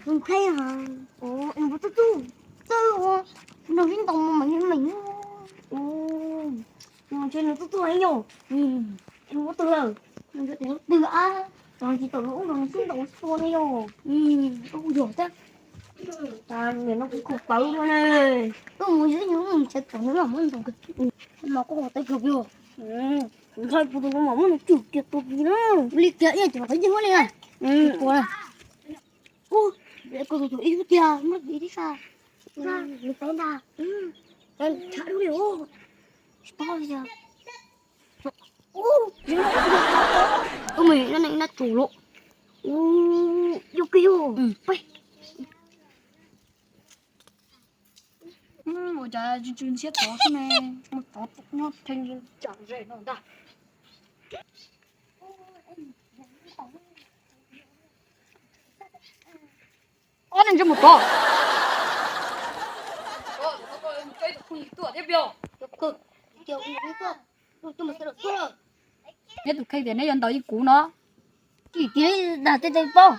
Tus ntxhais hos, ua tus tub tub, tub ua, nws sib ntaus mas mas yeej meem. Ua, nws tub tub heev yom. Ua tus lawm, nws yog tus twg ab, tsis tau lub nws sib ntaus ua no yom. Ua yog thiab. Niam no kuv khaws plawv no ne. Wb mus yog mus tsev tom nws los muab ntaus. Mas kuv hais tau yog yog. Ntshai kuv tus no mas muab nws cwm kiag tus ntawd na. Li kiag ib yam cov qhov yeej muab li na. Ua, ua, kuv tus tus ib lub tiag muab ib tib sa. Nws peb ntag. Tshav dub li ua. Tsis paub li cas. Ub, me no neeg nab tsuas los. Ub, yog kawg yog. Peb. Ua cas tsw tsw ntshiab tod xwb ne, mus tod nyob theej tsam ze no ntag. Ob neeg ntsej muag tod. Neb tus kheej tias neb yuav ntaus yeej kuv no. Kis kiag dag tej tej paub.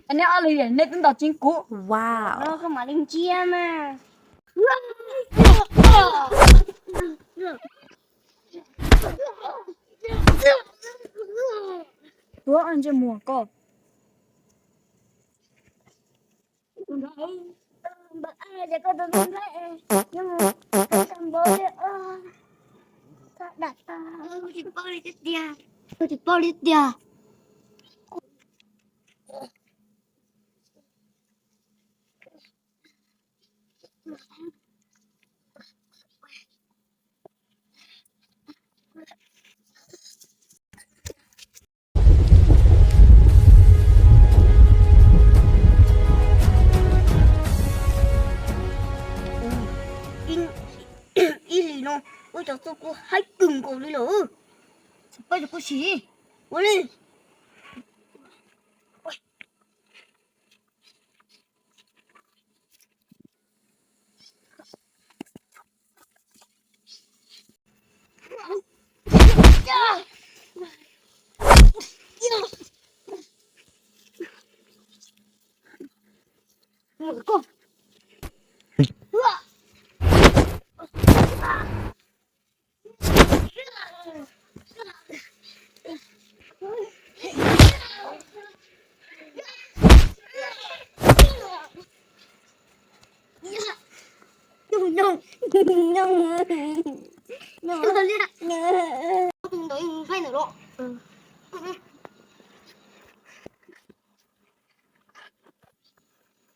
Neb ob leeg nej twb ntaus tsis kuv. Wow. Koj mam li ntsia mas. Tuav ntsej muag koj. Tsis paub li tiag. Ib hlis no wb cov txuj kuj haib kawg nkaus li lawm. Pab kuj sim ua li.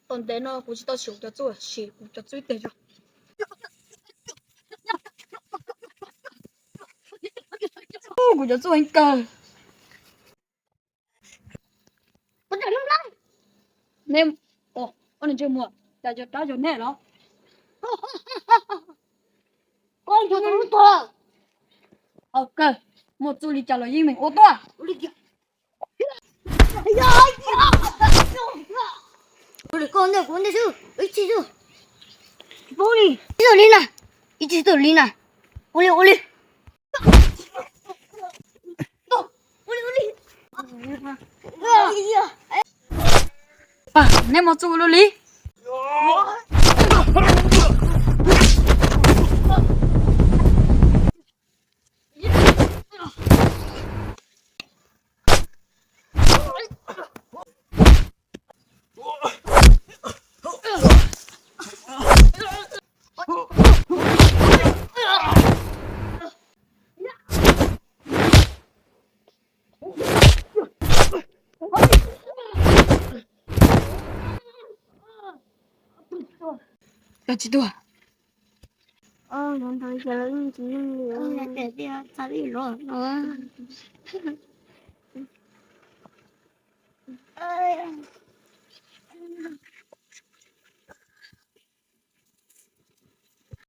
Tom ntej no kuv tsis tau siv kuv cov txuj, siv kuv cov txuj ib teg zog. Kuv cov txuj heev kawg. Neb, ob niag ntsej muag, cas yog rab yog nej los? Koj yog tus lub tuag. Haum kawg, muaj txuj li cas los yeej meem ua tuaj. Ua li koj ntej kuv ntej xwb, ib txhij xwb. Tsis paub li. Ib txhij li na, ib txhij xwb li na. Ua li, ua li. Neb muaj txuj ua luaj li. Koj tsis tuag. Ntawd ces lawv yeej tsis yeej li, txav li los no.